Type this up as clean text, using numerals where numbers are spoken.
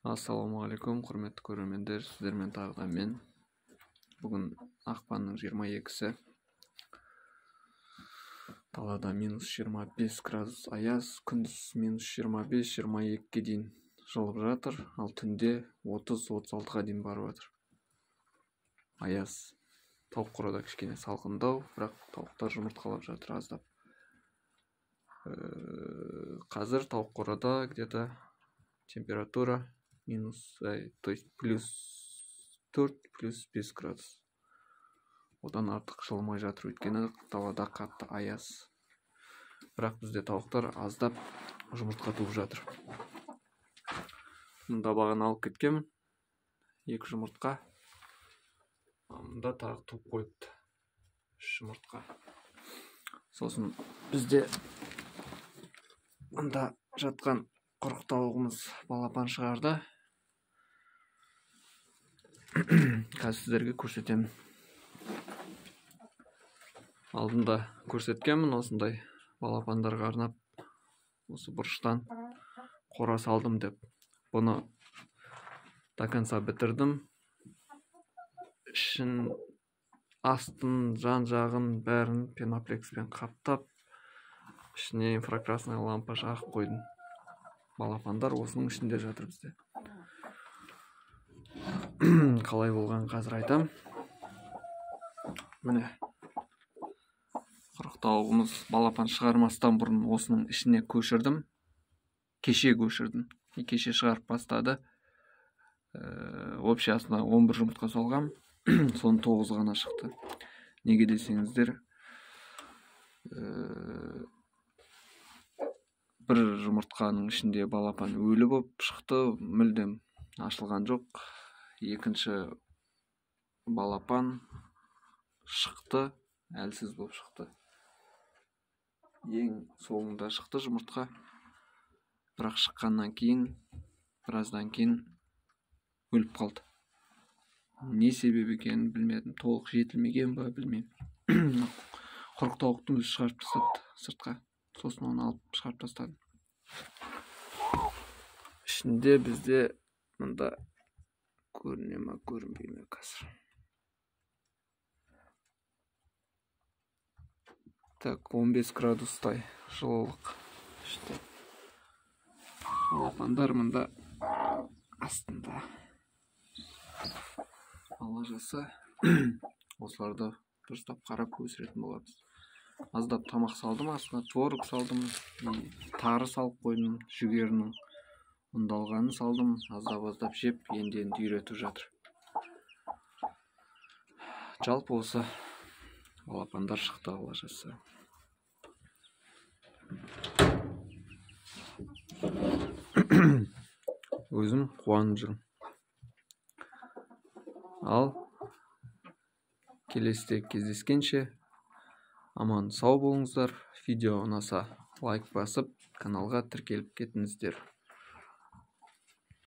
Ассалаумағалейкум, құрметті көрермендер, сіздермен тағы да мен. Бүгін ақпанның 22-сі. Далада минус 25 градус аяз, күндіз минус 25-22-ге дейін жылып жатыр, ал түнде 30-36-ға дейін барып жатыр. Аяз. Тауық қорада кішкене салқындау, бірақ тауықтар жұмыртқалап жатыр аздап. Қазір тауық қорада где-то температура минус, то есть плюс 4, плюс 5 градус. Одан артық жылымай жатыр, өйткені далада қатты аяз. Бірақ бізде тауықтар аздап жұмыртқа туып жатыр. Мұнда бағана алып кеткенмін 2 жұмыртқа. Мұнда тағы туып қойыпты 3 жұмыртқа. Сосын бізде мұнда жатқан құрық тауығымыз балапан шығарды. Қазір сіздерге көрсетемін. Алдында көрсеткенмін, осындай балапандарға арнап осы бұрыштан қора салдым деп. Бұны до конца бітірдім. Ішін, астын, жан-жағын бәрін пеноплекспен қаптап, ішіне инфракрасный лампа жағып қойдым. Балапандар осының ішінде жатыр бізде. Қалай болған қазір айтам. Міне, құрық тауығымыз балапан шығармастан бұрын осының ішіне көшірдім. Кеше көшірдім. Кеше шығарып бастады. Общий астына 11 жұмыртқа салғам. Соның 9 ғана шықты. Неге десеңіздер, бір жұмыртқаның ішінде балапан өлі болып шықты, мүлдем ашылған жоқ. Екінші балапан шықты, әлсіз болып шықты. Ең соңында шықты жұмыртқа. Бірақ шыққаннан кейін, біраздан кейін өліп қалды. Не себеп екенін білмедім, толық жетілмеген ба білмеймін. Құрық тауықтың өзі шығарып тастапты сыртқа. Сосын оны алып шығарып тастадым. Ішінде бізде мында көріне ма, көрінбей ме қазір. Так, 15 градустай жылылық ішінде. Балапандар мында астында. Алла жазса, осыларды дұрыстап қарап өсіретін боламыз. Аздап тамақ салдым, астына творог салдым, тары салып қойдым, жүгерінің ұндалғанын салдым, аздап-аздап жеп, енді-енді үйретіп жатыр. Жалпы осы балапандар шықты, Алла жазса. Өзім қуанып жүрмін. Ал келесіде кездескенше аман сау болыңыздар. Видео ұнаса лайк басып, каналға тіркеліп кетіңіздер.